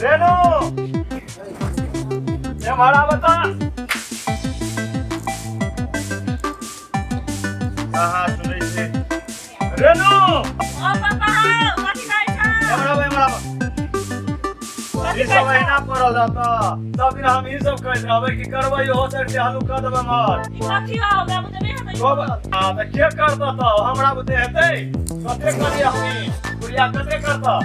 रेणु, एम्हर आबऽ तऽ। कहाँ सुनै छै? रेणु! ओ पापा, हौ, कथी कहै छौ? एम्हर आबऽ, एम्हर आबऽ। कथी ई कहै सब छौ? एहिना पड़ल रहत। सब दिन हम ई सब कहैत रहबै कि करबै ओहो सर से हल्लुक कऽ देबै मर। ई कथी हौ? हमरा बुझे नहि हेतै। कब आ तऽ के करतऽ? तऽ हमरा बुते हेतै? कते करियै हम ई? बुढ़िया कते करतऽ?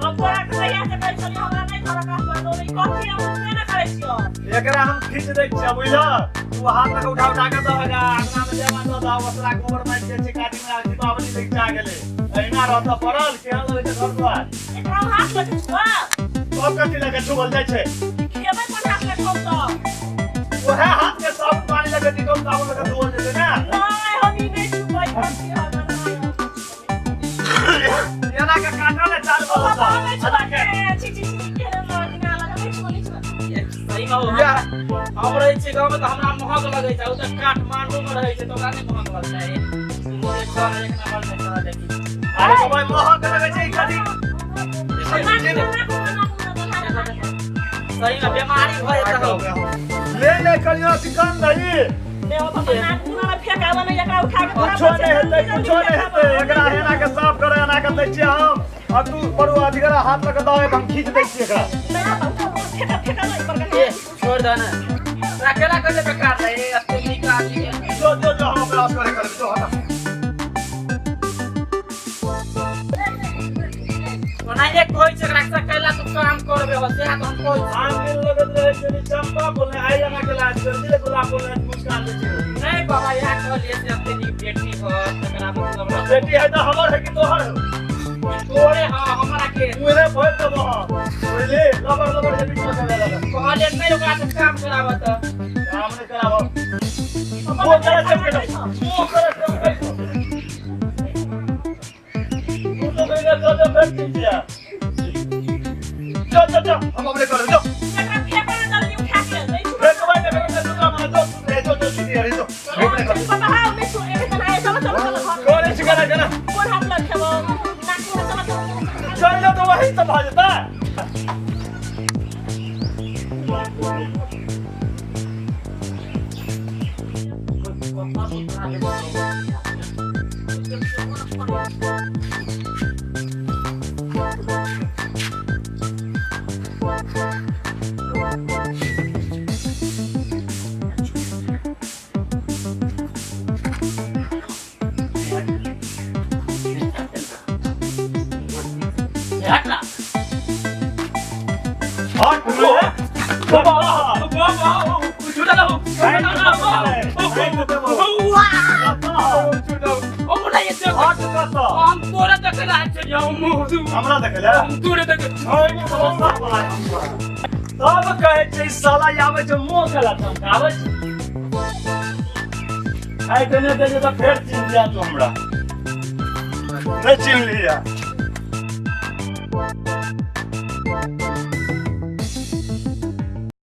हम तोरा के कहिया से कहै छलियौ, हमरा नहि घरक आसपास दौड़ै। ई कथी? हम बुझबे नहि करै छियौ। एकरा हम खींच दै छियै, बुझल? तू हाथ लग उठा उठा के दऽ, अंगना मे जेबा दऽ दऽ, ओसरा गोबर माटि के छै, काटी मे दीपावली लगिचा गेलै, एहिना रहतऽ पड़ल? केहन लगै छै घर दुआर? एकरा हम हाथ लग छुआ? सब कथी लगे छुअल जाइ छै? खेबै कोन हाथ लग हम तऽ? ओहे हाथ के साबुन पानी लगे, डिटॉल साबुन लगे धोअल जेतै ने। नहि, हम ई नहि छुबै। कथी हम नहि। एना के काटा ने चाल ओ बाबा, बदलता। नहि छुआ के। छी छी छी, केहन लगना लगे। नहि छुआ, नहि छुआ। सही में हम रहै छियै गाँव में तऽ हमरा महक लगै छै, ओ तऽ काठमांडू में रहै छै तऽ ओकरा नहि महक लगतै? एक नंबर से चल देखी। अरे बाबा, महक लगै छै ई कथी? सही में बीमारी भऽ जेतै हौ। ले ले करियो चिकन दही। कुछो नहि हेतै, कुछो नहि हेतै। एकरा एना के साफ करे, एना के दै छियै हम आ तू बड़ू अधिकरा हाथ लग दऽ, हम खींच दै छियै एकरा। ए, छोड़ दे ने, तोरा केना कहै छै बेकार रे एते नीक आदमी के। जो जो जो, हम अपना असगरे करबै, जो हटा। ओना एक कहै छै एकरा से कैला तू काम करबे हो, सेहा तऽ हम कहै छी। आम दिन लगत रहै छै चंपा बोलने आइ एना के लाज कर दिले, गुलाब बोलने मुस्कान दै छै। नहीं बाबा, इएह कहलियै से एते नीक बेटी हो तकरा मतलब बेटी है तऽ हमर है कि तोहर है? तोरे हाँ, हमरा के। मुहे भरि देबो हम, बुझली? लबर लबर जे बीच में चले लगा। कहलियै नहि ओकरा से काम कराबऽ तऽ। काम नहि कराबो। वो करे चमके, वो करे चमके। तू तो कहीं ना चल, फिर खींच जा। चल चल चल, हम अपने करो, जो। फेंकबै ने, फेंकबै दूसरा मार, जो ए जो जो सीधी अरे जो अपने करो। करे सिखाना केना? चल जा तो वही तो भऽ जेतै। हट ना। हट रे बाबा। बाबा, छुटा दो, छुटा दो। ओ मुन्ना, ये देख। हट कतऽ? हम तोरे देखे रहल छलियौ। हमरा देखे ले? हम तोरे देखे। सब कहै छै साला आबै छै, मुँह केला चमकाबै छै। खाइ के नहि दै छै तऽ फेर चिन्ह जा तू हमरा। नहि चिन्हलियै?